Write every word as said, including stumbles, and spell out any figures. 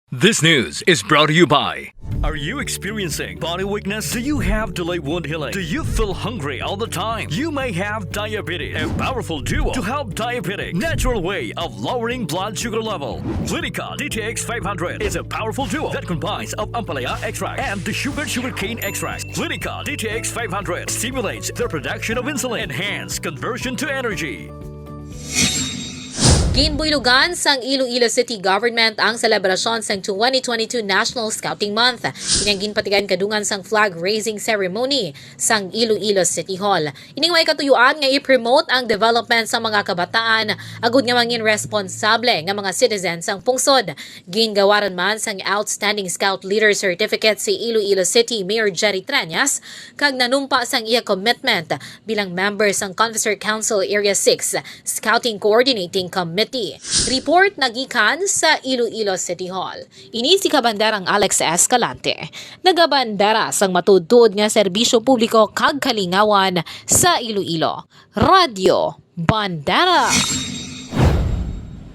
This news is brought to you by. Are you experiencing body weakness? Do you have delayed wound healing? Do you feel hungry all the time? You may have diabetes. A powerful duo to help diabetic natural way of lowering blood sugar level. Clinica D T X five hundred is a powerful duo that combines of ampalaya extract and the sugar sugarcane extract. Clinica D T X five hundred stimulates the production of insulin, enhance conversion to energy. Ginbuylogan sang Iloilo City Government ang selebrasyon sang twenty twenty-two National Scouting Month. Ini ang ginpatigayon kadungan sang flag raising ceremony sang Iloilo City Hall. Ining may katuyuan nga i-promote ang development sa mga kabataan agud nga mangin responsable nga mga citizen sang pungsod. Gingawaran man sang Outstanding Scout Leader Certificate si Iloilo City Mayor Jerry Treñas kag nanumpa sang iya commitment bilang member sang Confessor Council Area six Scouting Coordinating Committee. Report nagikan sa Iloilo City Hall. Ini si Kabanderang Alex Escalante, nagabandera sang matuod-tuod nga serbisyo publiko kag kalingawan sa Iloilo. Radyo Bandera.